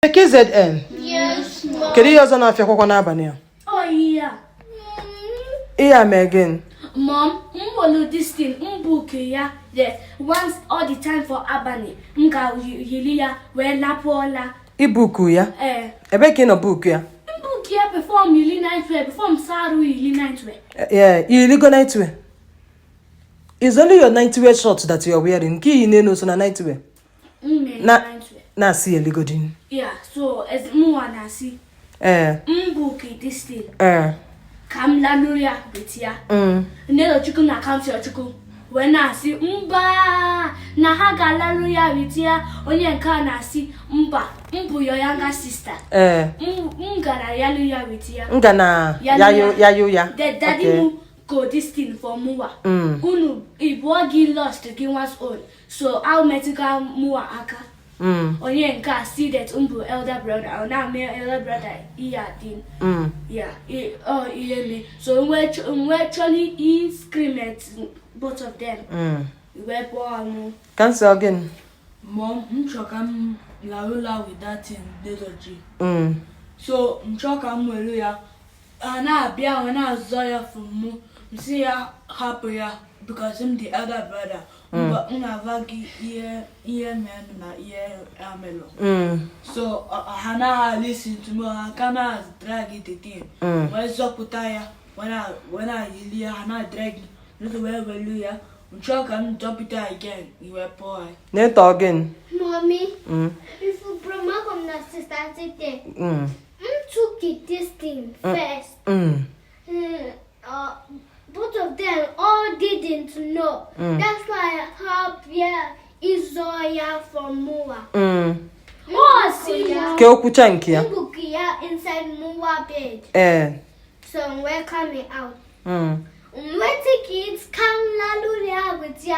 KZN. Yes, mom. Kedu ihe ọzọ na-afịakwakwa n'abalị a? Oh yeah. Ihe a mee gịnị? Mom, m welu this thing, m book ya the once all the time for abalị. M ga-yiri ya wee lapụ ụla. I book ya? Ee. Ebe ka ị nọ book ya? M book ya before m yili night wear, before m saa arụ yili night wear. Yeah, i yiligo night wear? It's only your night wear short that you are wearing. Nke i yi n'elu so na night wear. M mere Na night wear. na-asị eligodi. Yeah, so as mụnwa na-asị, m book this thing ka m lanụrụ ya with ya. Nnedochukwu na Kamsiyochukwu wee na-asị mba na ha ga-alalụ ya with ya. Onye nke a na-asị mba, m bụ your younger sister. M gara yalụ ya with ya. M ga na yayo yayo ya. The daddy m go this thing for mụwa. Unu ịbụọ gị lost gị one's own. So ahụ metụga mụwa aka. Onye nke a see that m bụ elder brother, ọ na-eme elder brother ihe adị. Yeah, ọ ihe me. So m wee chọrọ i scream at both of them. Wee kpọọ mụ. Cancel gịnị? Mom, m chọrọ ka m lahụ ụla with that thing Nnedochi. So m chọọ ka m were ya, ha na-abịa ha na-azọ ya from mụ. M sị ya hapụ ya because I'm the elder brother. Mgbe m na-agwa gị ihe ihe mere na ihe ha melụ. So ha naghị listen to me, ha ka na drag the thing. Wee zọpụta ya, wee na-yili ya, ha na drag, wee welu ya. M chọọ ka m zọpụta again, iwe pụọ ya. N'ịtọ gịnị? Mommy, if you bring Malcolm na sister Tite, m took it this thing first. Both of them all didn't know. That's why ha bịa ịzọ ya from mụwa. Ọ sị ya. Ka o kwucha nke ya. M book ya inside mụwa bed. So we're coming out. We take it, come lalu ya with ya.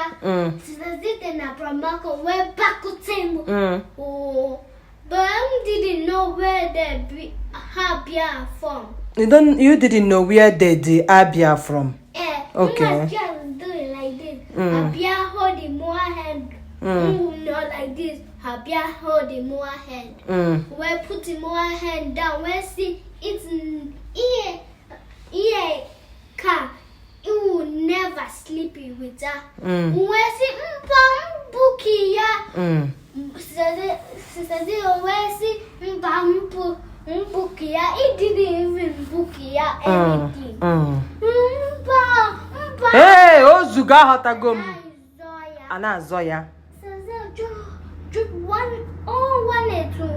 Sister Tite na Bro Malcolm wee bakute m. Oh, but I didn't know where the ha bịa from. You didn't know where the abia from. Eh, Okay. Just do it like this. Abia hold the more hand. Not like this. Abia hold the more hand. We put the more hand down. We see it's ear ear car. It will never sleep with her. We see mpa book ya. Sister Zero, we see mpa mpu book ya. It didn't even book ya anything. Mpa mpa. Ee, ozugo, aghọtago m. A na-azọ ya. Just one, all wanted to